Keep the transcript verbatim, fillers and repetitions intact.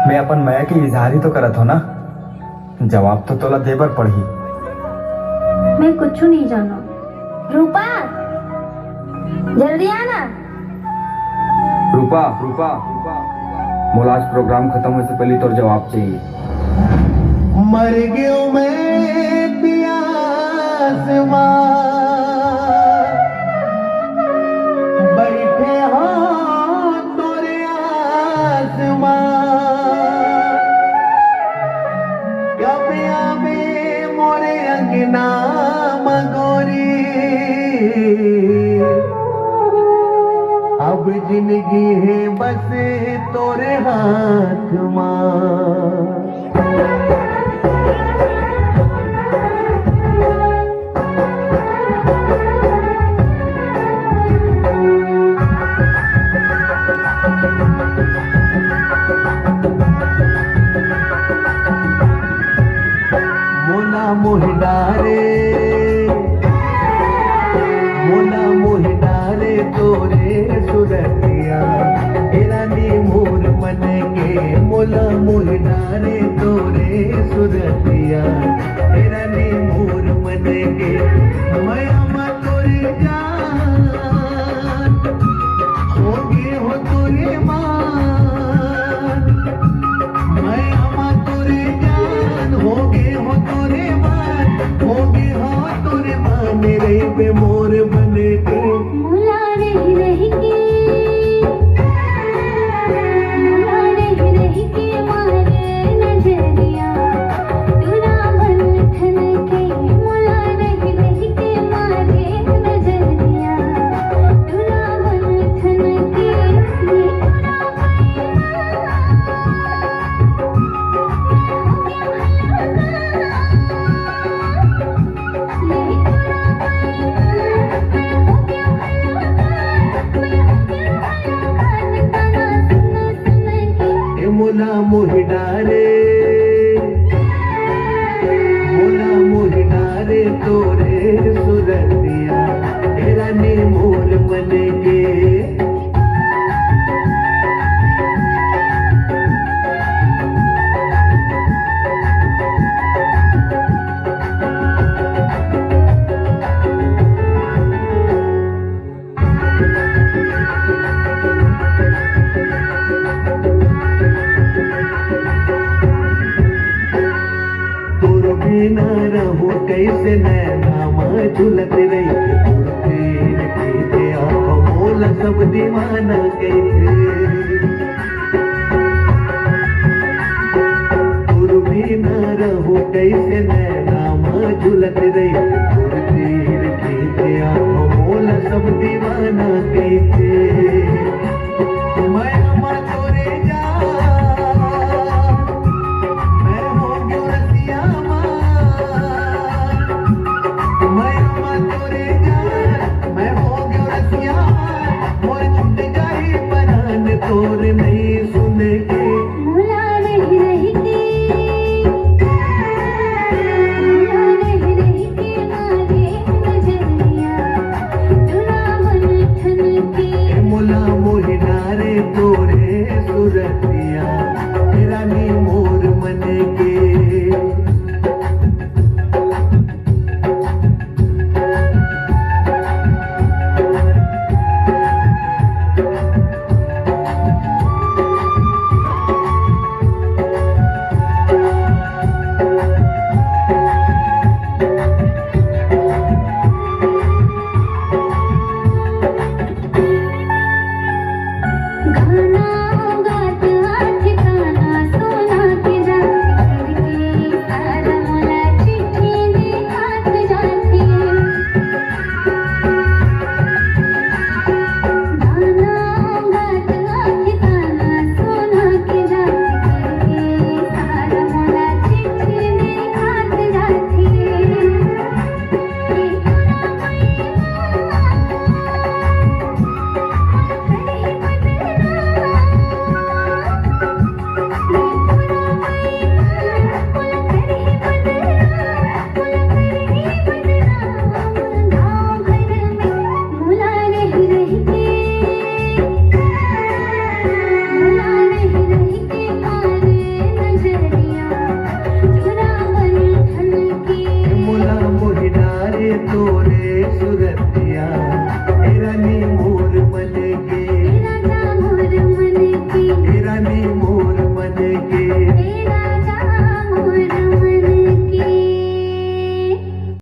मैं अपन मया के इजहार ही तो करत हो ना, जवाब तो तोला दे बर पड़ही। मैं कुछ नहीं जानो। रूपा, जल्दी आना। रूपा, रूपा, मोला आज प्रोग्राम खत्म होए से पहले तोर जवाब चाहिए। मर गयो मैं पियास मा, बैठे हो तोरे आस मा। कब आबे मोरे अंगना म गोरी, अब जिंदगी हे बस तोरे हाथ मा। मोला मोहि डारे, मोला मोहि डारे तोरे सुरतिया, ए रानी मोर मन के। मोला मोहि डारे तोरे सुरतिया, ए रानी मोर मन के। मया मा तोरे जान, होगे हो तोरे मान। मया मा तोरे जान, होगे हो तोरे मान, होगे हो तोरे मान, रहिबे मोर बन के। मोला रहि रहि के, मोला रहि रहि के मारे नजरिया, टूरा मन ठन के। मोला रहि रहि के मारे नजरिया, टूरा मन ठन के। ये टूरा ए मोला मोहि डारे, मोला मोहि डारे तोरे सुरतिया, ए रानी मोर मन के। तोर बिना रहूं कैसे, नैना मा झुलत रहिथे तोर तीर, कहिथे आँख मोला सब दीवाना कहिथे। तोर बिना रहूं कैसे, नैना मा झुलत रहिथे तोर तीर, कहिथे आँख मोला सब दीवाना कहिथे। मया मा तोरे जान, मैं हो गयो रसिया मा। मया मा तोरे जान, मैं हो गयो रसिया मा। मोर छूट जाही परान तोर नहीं